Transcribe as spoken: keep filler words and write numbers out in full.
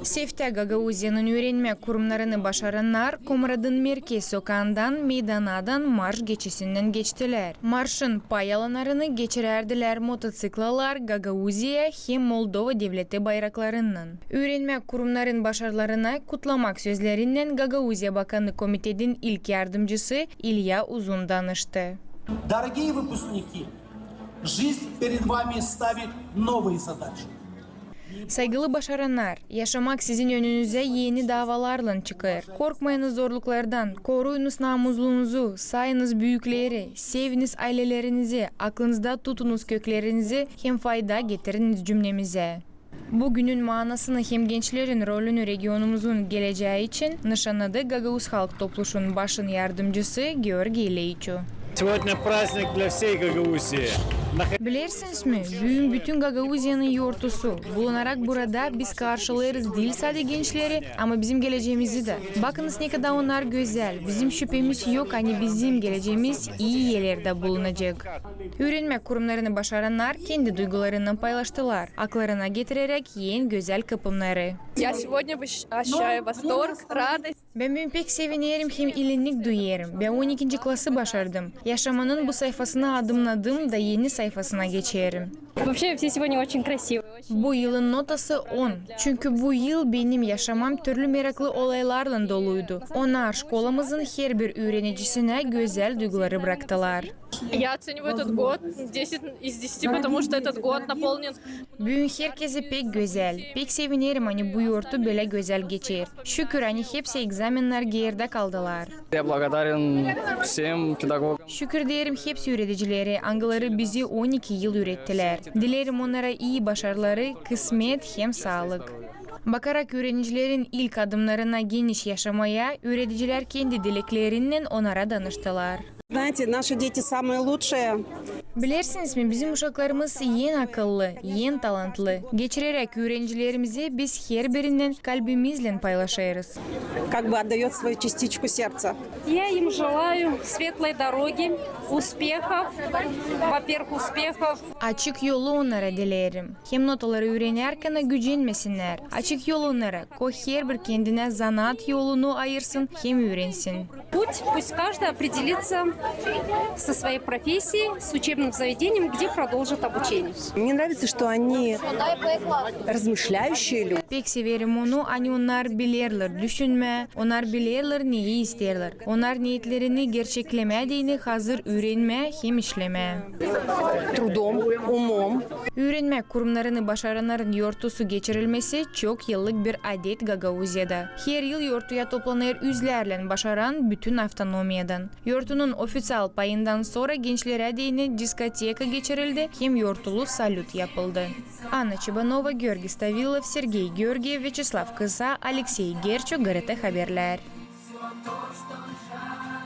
Sefttä Gagauziyanın üürenmä kurumnarını başarannar Komradın merkez sokaandan meydanadan marş geçisinnän geçtilär. Marşın pay alanarını geçirärdilär motoţiklalar Gagauziya hem Moldova devleti bayraklarınnan. Üürenmä kurumnarın başarılarını kutlamak sözlerinnän Gagauziya Bakanı Komitetin ilk yardımcısı İlya Uzun danıştı. Дорогие выпускники, жизнь перед вами ставит новые задачи. Saygılı başarannar, yaşamak sizin önünüzä eni davalarlan çıkêr. Korkmayınız zorluklardan, koruyunuz namuzlunuzu, sayınız büükleri, seviniz aylelerinizi, aklınızda tutunuz köklerinizi hem fayda getiriniz cümnemizä. Bu günün maanasını hem gençlerin rolünü regionumuzun gelecää için nışannadı Gagauz Halk Topluşun başın yardımcısı Georgiy Leiçu. Сегодня праздник для всей Гагаузии. Bilersiniz mi, büün bütün Gagauziyanın yortusu. Bulunarak burada biz karşılêêrız diil sade gençleri, ama bizim geleceemizi dä. Bakınız, ne kadar onnar gözäl. Bizim şüpemiz yok, ani bizim geleceemiz ii erlerdä bulunacek. Üürenmä kurumnarını başarannar kendi duygularınnan paylaştılar, aklarına getireräk en gözäl kıpımnarı. Я сегодня ощущаю восторг, радость. Bän büün pek sevinerim hem ilinnik duyêrım. Bän on ikinci klası başardım. Yaşamanın bu sayfasını adımnadım da eni sayfasına geçerim. Вообще, все сегодня очень красивые. Bu yılın notası on. Çünkü bu yıl benim yaşamam türlü meraklı olaylarlan doluydu. Onnar şkolamızın herbir üürenicisindä gözäl duyguları braktılar. Я оцениваю этот год десять из десяти, потому что этот год наполнен. Büün herkezi pek gözäl. Pek sevinerim, ani bu yortu bölä gözäl geçer. Şükür, ani hepsi egzamennar geeridä kaldılar. Я благодарен всем педагогам. Şükür deerim hepsi üüredicileri, angıları bizi on iki yıl üürettilär. Dilerim onnara ii başarıları, kısmet hem saalık. Bakarak üürenicilerin ilk adımnarına geniş yaşamaya, üüredicilär kendi dileklerinnän onnara danıştılar. Знаете, наши дети самые лучшие. Bilersiniz mi, bizim uşaklarımız en akıllı, en talantlı. Geçireräk üürenicilerimizi biz herbirinnän kalbimizlän paylaşêrız. Как бы отдаёт свою частичку сердца. Я им желаю светлой дороги, успехов, во-первых, успехов. Açık yolu onnara dileerim. Hem notaları üürenärkän gücenmesinnär. Açık yol onnara, ko herbir kendinä zanaat yolunu ayırsın hem üürensin. Путь, пусть каждый определится со своей профессией, с учебным заведением, где продолжит обучение. Мне нравится, что они размышляющие люди. Pek severim onu, ani onnar bilerlär düşünmää, onnar bilerlär, neyi isteerlär. Onnar neetlerini gerçeklemää deyni hazır üürenmää hem işlemää. Трудом, умом. Üürenmä kurumnarını başarannarın yortusu geçirilmesi çok yıllık bir adet Gagauziyada. Her yıl yortuya toplanêr üzlärlän başaran bütün avtonomiyadan. Yortunun ofiţial payından sora gençlerä deyni diskoteka geçirildi hem yortulu salüt yapıldı. Anna Çebanova, Georgiy Stavilov, Sergey Georgiev, Vyaçeslav Kısa, Aleksey Gerço, GRT Haberlär.